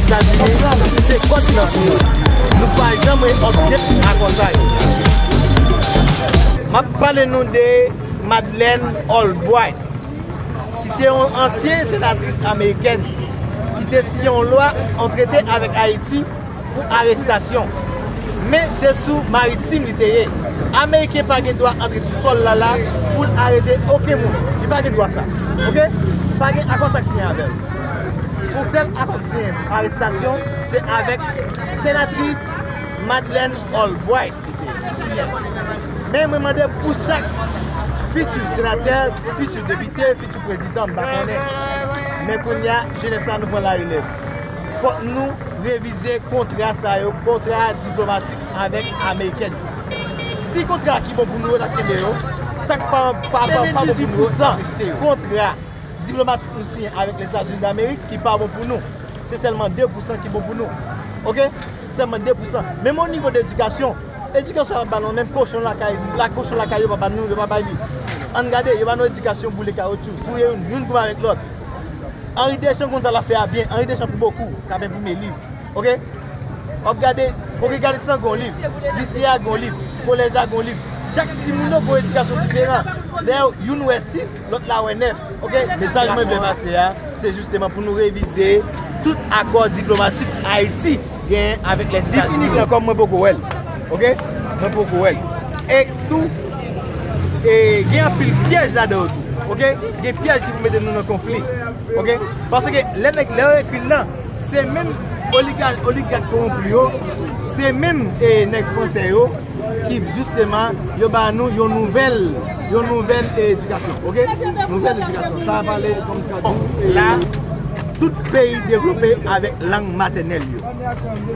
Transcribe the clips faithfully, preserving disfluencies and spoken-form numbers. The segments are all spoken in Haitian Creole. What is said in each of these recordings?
Etazini, se kòd lan pou nou. Nou pa janm wè objè akò sa yo. M ap pale nou de Madeleine Albright, ki se yon ansyen senatris amerikèn, ki te siyen yon lwa, yon trete avèk Ayiti pou arestasyon. Men se sou maritim li te ye. Ameriken pa gen dwa antre sou sòl la la pou l arete okenn moun. Li pa gen dwa sa. Oke? Pa gen akò sa k siyen avè l. Son sèl akò k siyen arestasyon, se avèk senatris Madeleine Albright ki te siyen. Men mwen mande pou chak fiti senatè, fiti depite, fiti prezidan, m pa konnen. Men kounye a, jenès la, nou pran larelèv. Fòk nou revize kontra sa yo, kontra diplomatik avèk amerikèn yo. Si kontra ki bon pou nou yo, n ap kenbe yo. Sa k pa, pa, pa, pa bon pou nou yo, n ap rejte yo. Kontra diplomatik nou siyen avèk Lèzetazini Damerik ki pa bon pou nou. Se sèlman de pousan ki bon pou nou. Oke? Sèlman de pousan. Menm o nivo de edikasyon, edikasyon ap ba nou, menm kochon lakay, la kochon lakay yo pa ba nou, yo pa bay li. Ann gade, yo ba nou edikasyon boule kawotchou, touye youn, youn goumen avèk lòt. Henri Deschamps konn sa l ap fè a byen. Henri Deschamps pou bokou, k ap enprime liv. Oke? W ap gade, kongregalis lan gen yon liv, lise a gen yon liv, kolèj la gen yon liv. Chak timoun yo gen yon edikasyon diferan. Lè youn wè sis, lòt la wè nèf. Oke? Mesaj mwen vle pase a, se jisteman pou nou revize tout akò diplomatik Ayiti genyen avèk Lèzetazini. Li inik lan kòm mwen poko wè l. Oke? Mwen poko wè l. E tou, e gen anpil pyèj ladan yo tou. Oke? Gen pyèj ki pou mete nou nan konfli. Oke? Paske lè nèg, lè yo ekri l lan, se menm oliga-, oligak kowonpi yo, se menm, e, nèg fransè yo ki jisteman yo ba nou yon nouvèl, yon nouvèl edikasyon. Oke? Nouvèl edikasyon. Sa a pale kòm tradyksyon, e, la, tout peyi devlope avèk lang matènèl yo.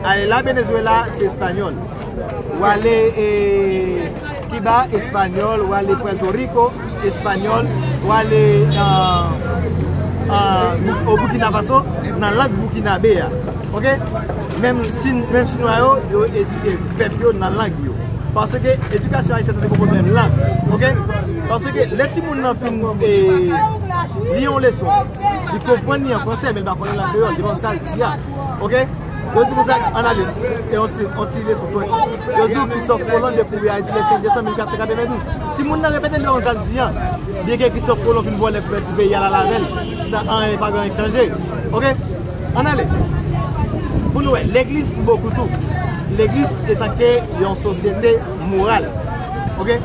Ale la Venezuela, se espanyòl. W ale, e, Kiba, espanyòl. W ale Puerto Rico, espanyòl. W ale, e, e, o Burkina Faso, nan lang boukinabe a. Oke? Menm Chin-, menm chinwa yo, yo edike pèp yo nan lang yo. Paske edikasyon ayisyèn nan te gen pwoblèm lang. Oke? Paske lè timoun nan fin, e, li yon leson, li konprann li an fransè, men li pa konnen l an kreyòl, li pa konn sa l di a. Oke? Yo di konsa, ann ale, e yon ti, yon ti leson twèk. Yo di w Christophe Colomb dekouvri Ayiti le senk desanm mil kat san katrevendouz. Timoun nan repete l, li pa konn sa l di a. Byenke Christophe Colomb fin vòlè pèdi peyi a, l al avè l. Sa, anyen, pa gen anyen k chanje. Oke? Ann ale. Pou nou wè, legliz pou bokou tou. Legliz etanke yon sosyete moral. Oke?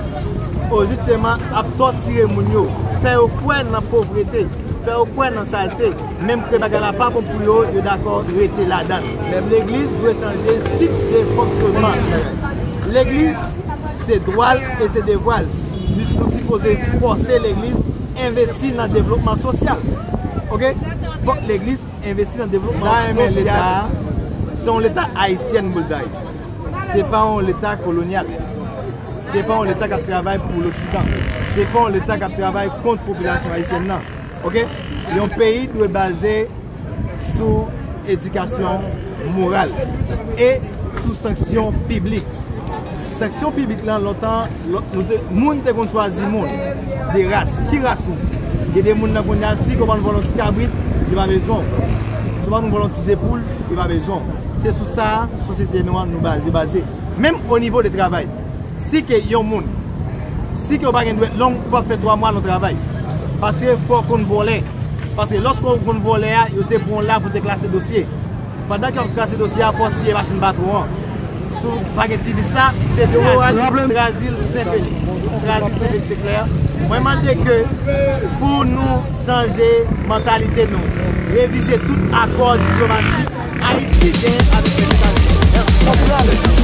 O jisteman ap tòtire moun yo, fè yo kwè nan povrete, fè yo kwè nan salte, menm ke bagay la pa bon pou yo, yo dakò rete ladan l. Legliz dwe chanje stil de fonksyonman. Legliz se dwa l e se devwa l. Nou sipoze fòse legliz envesti nan devlopman sosyal. Oke? Fòk legliz envesti nan devlopman sosyal. Se yon leta ayisyèn boul day. Se pa yon leta kolonyal. Se pa yon leta k ap travay pou loksidan. Se pa yon leta k ap travay kont popilasyon ayisyèn nan. Oke? Yon peyi dwe baze sou edikasyon moral e sou sanksyon piblik. Sanksyon piblik lan, lontan, lò-, nou te, moun te konn chwazi moun de ras. Ki ras ou? Gen de moun nan kounye a, si w pa vòlò ti kabrit, yo pa bezwen w. Si w pa vòlò ti ze poul, yo pa bezwen w. Se sou sa sosyete nou an nou baze, baze. Menm o nivo de travay. Si ke yon moun, si ke w pa gen dwèt long, ou p ap fè twa mwa nan travay. Paske fò w konn vòlè. Paske lòske w konn vòlè a, yo te pran w la pou te klase dosye. Pandan ke w ap klase dosye a, fò w siye machin patwon an. Si w pa gen ti vis la, se Trazil, Trazil Sen Feliks. Trazil Sen Feliks, se klè. Mwen mande ke pou nou chanje mantalite nou, revize tout akò diplomatik Ayiti genyen avèk Lèzetazini.